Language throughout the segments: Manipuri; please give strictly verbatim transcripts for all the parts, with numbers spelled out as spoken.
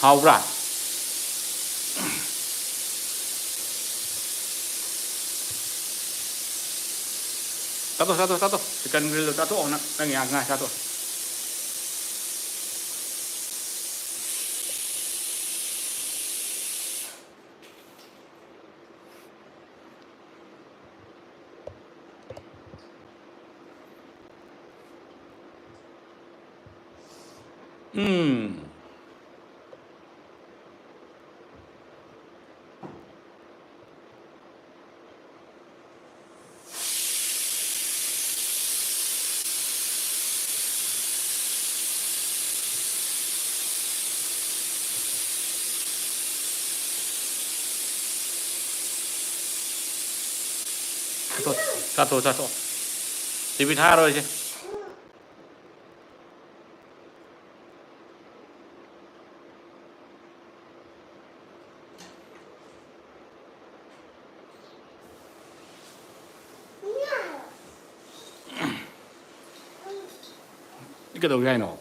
ꯍꯥꯎꯕ꯭ꯔꯥ? ꯆꯥꯊꯣꯛ, ꯆꯥꯊꯣꯛ, ꯆꯥꯊꯣꯛ꯫ Chicken grillꯗꯣ ꯆꯥꯊꯣꯛꯑꯣ ꯅꯪ, ꯅꯪ ꯌꯥꯝ ꯉꯥꯏ ꯆꯥꯊꯣꯛꯑꯣ꯫ ꯎꯝ꯫ ꯆꯥꯊꯣꯛ, ꯆꯥꯊꯣꯛ, ꯆꯥꯊꯣꯛ꯫ ꯇꯤꯚꯤ ꯊꯥꯔꯣꯏꯁꯦ꯫ ꯀꯩꯗꯧꯒꯦ ꯍꯥꯏꯅꯣ?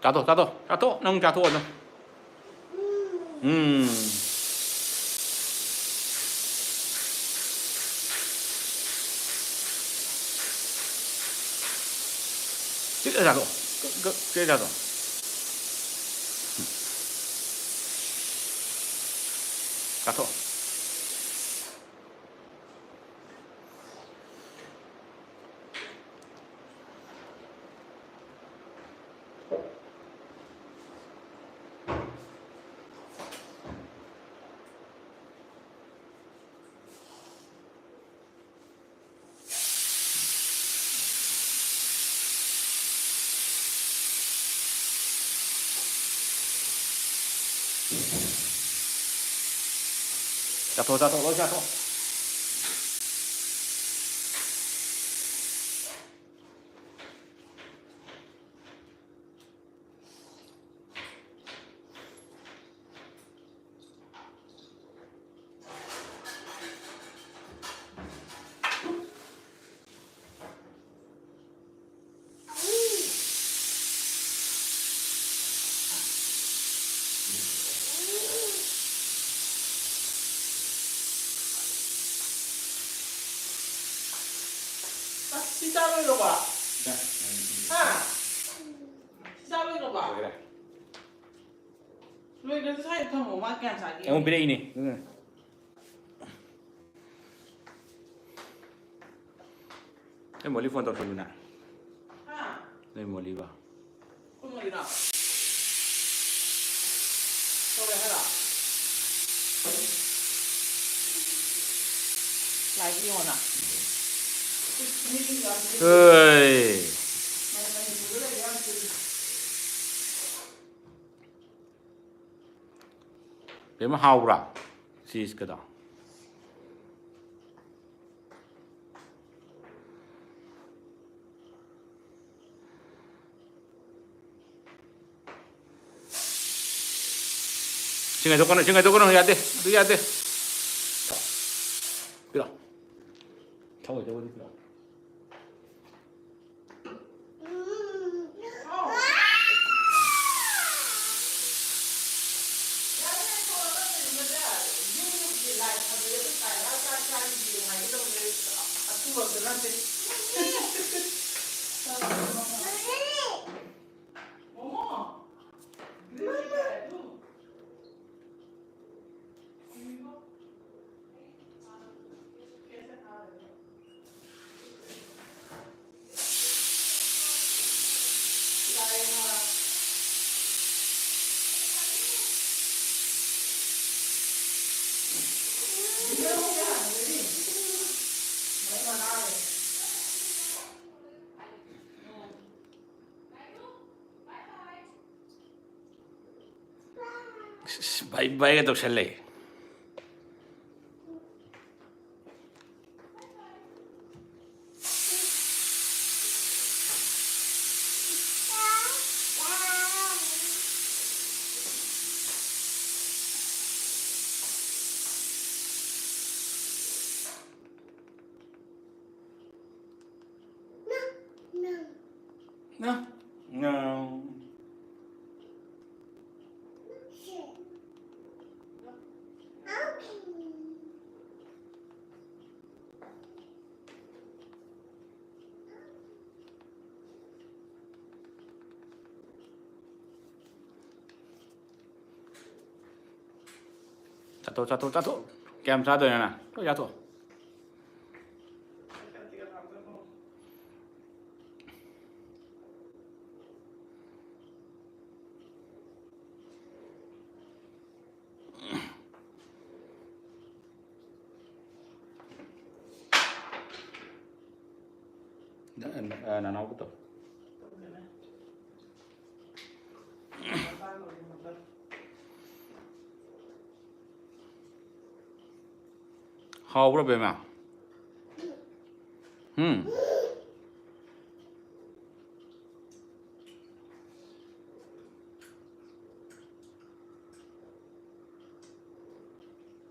ꯆꯥꯊꯣꯛ, ꯆꯥꯊꯣꯛ, ꯆꯥꯊꯣꯛ, ꯅꯪ ꯆꯥꯊꯣꯛꯑꯣ ꯑꯗꯨꯝ꯫ ꯎꯝ꯫ ꯆꯤꯛꯑ ꯆꯥꯊꯣꯛꯑꯣ꯫ ꯀ-, ꯀ-, ꯆꯤꯛꯑ ꯆꯥꯊꯣꯛꯑꯣ꯫ ꯆꯥꯊꯣꯛꯑꯣ꯫ ꯆꯥꯊꯣꯛ, ꯆꯥꯊꯣꯛ, ꯂꯣꯏ ꯆꯥꯊꯣꯛ꯫ ꯑꯁ, ꯁꯤ ꯆꯥꯔꯣꯏꯗ꯭ꯔꯣꯕ? ꯍꯥ? ꯁꯤ ꯆꯥꯔꯣꯏꯗ꯭ꯔꯣꯕ? ꯂꯣꯏꯔꯦ꯫ ꯂꯣꯏꯈ꯭ꯔꯁꯨ ꯁ꯭ꯋꯥꯏꯗ ꯊꯝꯃꯣ, ꯃꯥ ꯀꯌꯥꯝ ꯆꯥꯒꯦ? ꯑꯩꯉꯣꯟꯗ ꯄꯤꯔꯛꯏꯅꯦ꯫ ꯅꯣꯏ ꯃꯣꯂꯤ ꯐꯣꯟ ꯇꯧꯁꯜꯂꯨꯅꯦ꯫ ꯍꯥ? ꯅꯣꯏ ꯃꯣꯂꯤꯕ꯫ ꯑꯩꯈꯣꯏ ꯃꯣꯂꯤꯔꯣ? ꯇꯧꯔꯦ ꯍꯥꯏꯔꯣ? ꯂꯥꯏꯗ ꯌꯦꯡꯉꯣꯅ꯫ ꯍꯣꯏ꯫ ꯃꯅꯤꯄꯨꯔꯗ ꯂꯩꯕ ꯌꯥꯝ ꯊꯨꯏ꯫ ꯕꯦꯝꯃ, ꯍꯥꯎꯕ꯭ꯔꯥ? ꯆꯤꯁꯀꯗꯣ꯫ ꯏꯁꯤꯡ ꯍꯩꯗꯣꯛꯀꯅꯨ, ꯏꯁꯤꯡ ꯍꯩꯗꯣꯛꯀꯅꯨ, ꯌꯥꯗꯦ, ꯑꯗꯨ ꯌꯥꯗꯦ꯫ ꯄꯤꯔꯛꯑꯣ꯫ ꯊꯥꯎ ꯍꯩꯗꯣꯛꯑꯗꯤ ꯄꯤꯔꯛꯑꯣ꯫ ꯏꯁ, ꯏꯁ, ꯕꯥꯏ ꯕꯥꯏꯒ ꯇꯧꯁꯜꯂꯦ꯫ No. No. ꯆꯥꯊꯣꯛ, ꯆꯥꯊꯣꯛ, ꯆꯥꯊꯣꯛ꯫ ꯀꯌꯥꯝ ꯆꯥꯗꯣꯏꯅꯣ ꯅꯪ? ꯂꯣꯏ ꯆꯥꯊꯣꯛ꯫ ꯅ-, ꯅ-, ꯅꯅꯥꯎꯕꯗꯣ꯫ ꯍꯥꯎꯕ꯭ꯔꯣ, ꯕꯦꯝꯃ? ꯎꯝ?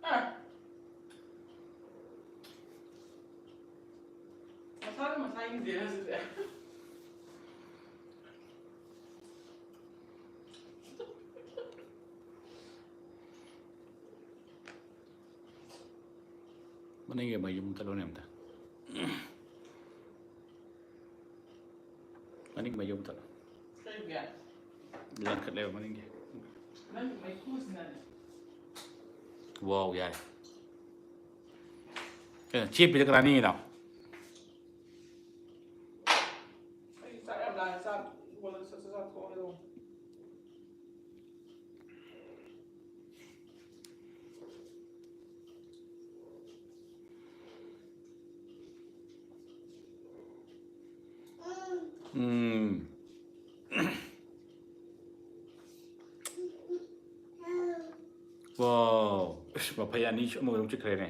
ꯑ꯫ ꯃꯁꯥꯅ ꯃꯁꯥ ꯌꯦꯡꯖꯩ ꯍꯧꯖꯤꯛꯇꯤ꯫ ꯃꯅꯤꯡꯒꯤ ꯃꯩ ꯃꯨꯊꯠꯂꯣꯅꯦ ꯑꯝꯇ꯫ ꯃꯅꯤꯡ ꯃꯩ ꯃꯨꯊꯠꯂꯣ꯫ ꯀꯩꯒꯤ? ꯂꯪꯈꯠꯂꯦꯕ ꯃꯅꯤꯡꯒꯤ꯫ ꯅꯪꯒꯤ ꯃꯩꯈꯨꯁꯤꯅꯅꯦ꯫ ꯋꯥꯎ, ꯌꯥꯔꯦ꯫ ꯀꯩꯅꯣ, ꯆꯦꯞꯄꯤꯗ ꯀꯅꯥ ꯅꯤꯡꯉꯤꯅꯣ? ꯑꯩ ꯆꯥꯛ ꯌꯥꯝ ꯂꯥꯝꯃꯦ, ꯆꯥꯛ ꯀꯣꯟꯅ ꯁꯠ ꯁꯠ ꯆꯥꯊꯣꯛꯑꯒꯦ ꯇꯧꯕꯅꯦ꯫ ꯎꯝ꯫ ꯋꯥꯎ! ꯑꯁ, ꯃꯐꯩ ꯑꯅꯤ ꯑꯃꯒ ꯑꯗꯨꯝ ꯆꯤꯛꯈ꯭ꯔꯦꯅꯦ꯫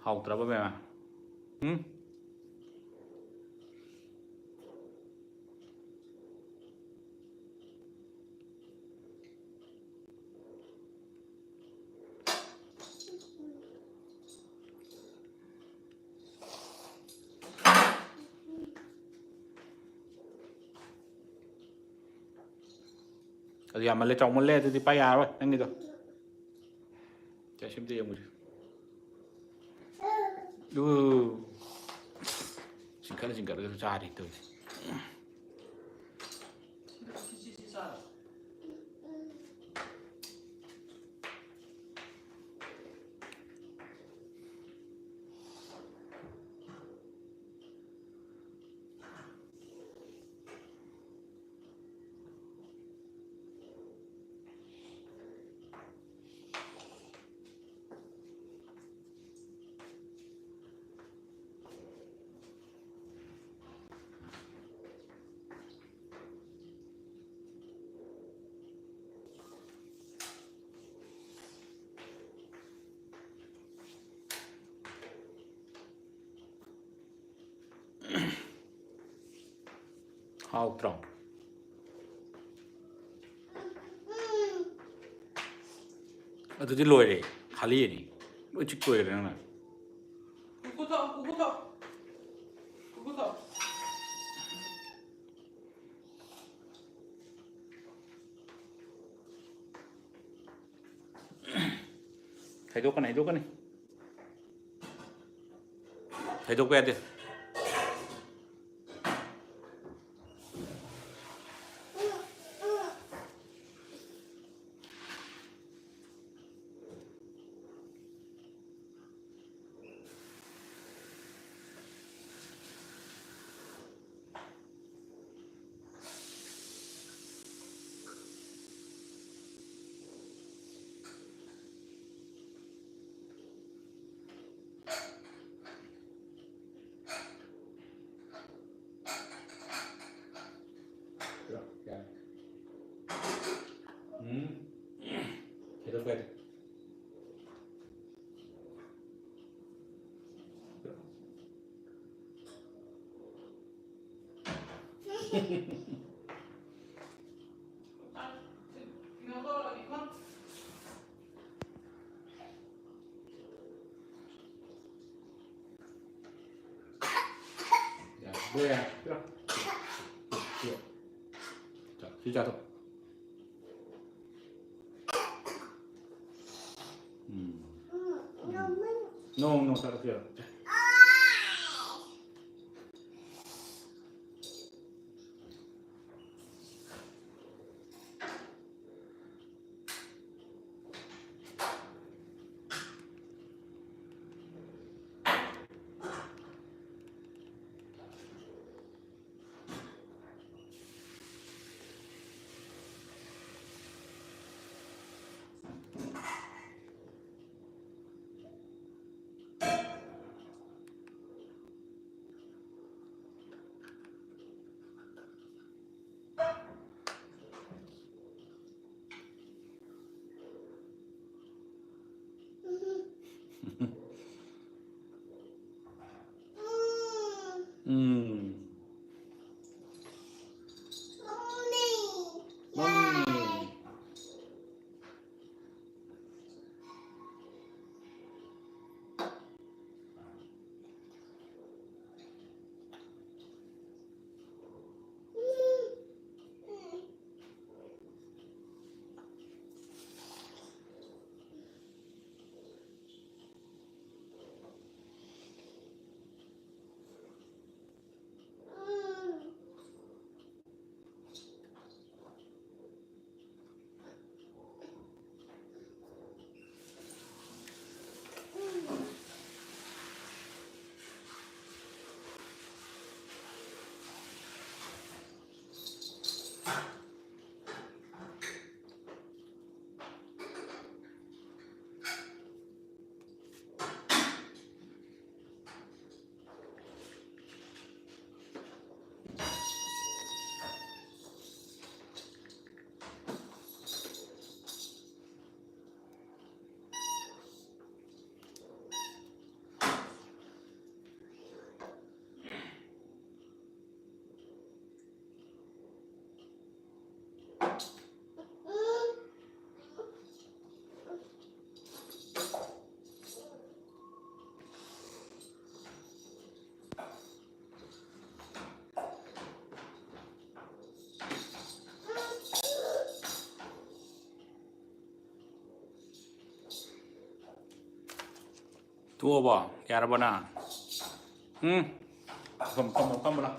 ꯍꯥꯎꯇ꯭ꯔꯕ ꯃꯌꯥꯝ? ꯎꯝ? ꯑꯗꯨ ꯌꯥꯝꯃꯜꯂꯦ, ꯆꯥꯎꯃꯜꯂꯦ, ꯑꯗꯨꯗꯤ ꯄꯥꯏ ꯌꯥꯔꯔꯣꯏ ꯅꯪꯒꯤꯗꯣ꯫ ꯁꯦ, ꯁꯤꯝꯇ ꯌꯦꯡꯉꯨꯁꯦ꯫ ꯎ꯫ ꯆꯤꯡꯈꯠꯂ ꯆꯤꯡꯈꯠꯂꯒꯁꯨ ꯆꯥꯔꯤ ꯇꯧꯔꯤꯁꯦ꯫ ꯍꯥꯎꯇ꯭ꯔꯣ? ꯑꯗꯨꯗꯤ ꯂꯣꯏꯔꯦ, ꯈꯥꯂꯤꯅꯤ꯫ ꯂꯣꯏ ꯆꯤꯛ ꯂꯣꯏꯔꯦ ꯅꯪꯅ꯫ ꯀꯨꯀꯨ ꯊꯛꯑꯣ, ꯀꯨꯀꯨ ꯊꯛꯑꯣ꯫ ꯀꯨꯀꯨ ꯊꯛꯑꯣ꯫ ꯍꯩꯗꯣꯛꯀꯅꯤ, ꯍꯩꯗꯣꯛꯀꯅꯤ꯫ ꯍꯩꯗꯣꯛꯄ ꯌꯥꯗꯦ꯫ ꯌꯥꯔꯦ, ꯂꯣꯏꯔꯦ, ꯌꯥꯔꯦ꯫ ꯄꯤꯔꯣ꯫ ꯄꯤꯔꯣ꯫ ꯆꯥ, ꯁꯤ ꯆꯥꯊꯣꯛ꯫ ꯎꯝ꯫ ꯅꯣ, ꯅꯣ, ꯆꯥꯊꯣꯛ, ꯄꯤꯔꯣ꯫ ꯎꯝ꯫ ꯃꯝꯃꯤ꯫ ꯇꯣꯛꯑꯕꯣ? ꯌꯥꯔꯕꯣ ꯅꯪ? ꯎꯝ? ꯐꯝ-, ꯐꯝꯃꯣ, ꯐꯝꯃꯣ ꯅꯪ꯫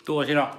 ꯇꯣꯛꯑꯁꯤꯔꯣ?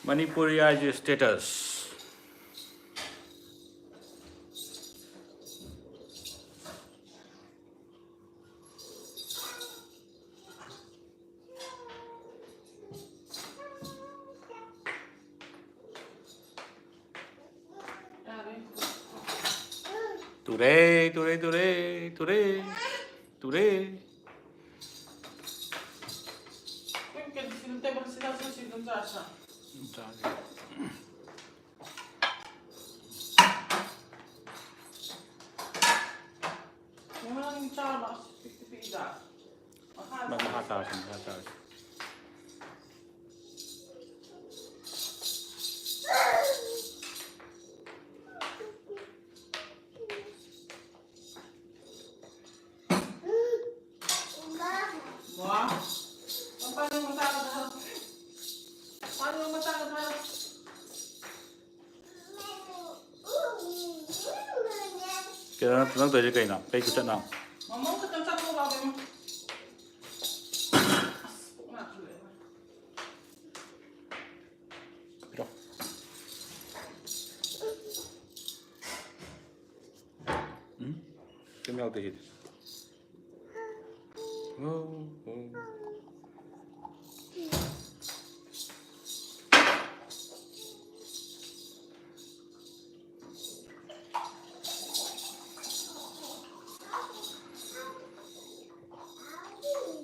Manipuri I G status. ꯇꯨꯔꯦ, ꯇꯨꯔꯦ, ꯇꯨꯔꯦ, ꯇꯨꯔꯦ, ꯇꯨꯔꯦ꯫ ꯆꯥꯁꯤ꯫ ꯆꯥꯒꯦ꯫ ꯅꯪ ꯆꯥꯔꯣ, ꯑꯁ, ꯄꯤꯛꯇꯤ ꯄꯤꯛꯏꯗ꯫ ꯃꯈꯥꯗ ꯃꯈꯥ ꯆꯥꯔꯁꯤ, ꯃꯈꯥ ꯆꯥꯔꯁꯤ꯫ ꯋꯥ꯫ ꯃꯄꯥꯟꯗ ꯃꯆꯥ ꯈꯔ ꯊꯥꯔꯣ꯫ ꯃꯄꯥꯟꯗ ꯃꯆꯥ ꯈꯔ ꯊꯥꯔꯣ꯫ ꯀꯩꯅꯣ ꯅꯪ ꯇꯧꯔꯤꯁꯦ ꯀꯩꯅꯣ? ꯀꯩ ꯈꯨꯆꯠꯅꯣ? ꯃꯃꯧ ꯈꯛꯇꯪ ꯆꯠꯊꯣꯛꯑꯣ ꯂꯥꯎ, ꯏꯕꯦꯝꯃ꯫ ꯑꯁ, ꯄꯨꯛ ꯅꯥꯈꯠꯂꯛꯑꯦ꯫ ꯄꯤꯔꯛꯑꯣ꯫ ꯎꯝ? ꯀꯩꯝ ꯌꯥꯎꯗꯦ ꯁꯤꯗꯤ꯫ ꯑꯣ, ꯑꯣ꯫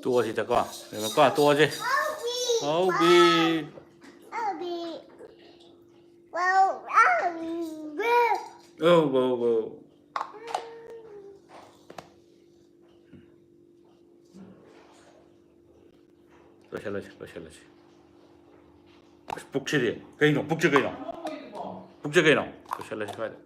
ꯇꯣꯛꯑꯁꯤꯗꯀꯣ꯫ ꯌꯦꯡꯉꯣꯀꯣ, ꯇꯣꯛꯑꯁꯤ꯫ ꯍꯥꯎꯕꯤ꯫ ꯑꯧ, ꯑꯧ, ꯑꯧ꯫ ꯂꯣꯏꯁꯤꯜꯂꯁꯤ, ꯂꯣꯏꯁꯤꯜꯂꯁꯤ꯫ ꯑꯁ, ꯄꯨꯛꯁꯤꯗꯤ꯫ ꯀꯩꯅꯣ? ꯄꯨꯛꯁꯦ ꯀꯩꯅꯣ? ꯄꯨꯛꯁꯦ ꯀꯩꯅꯣ? ꯂꯣꯏꯁꯤꯜꯂꯁꯤ ꯁ꯭ꯋꯥꯏꯗ꯫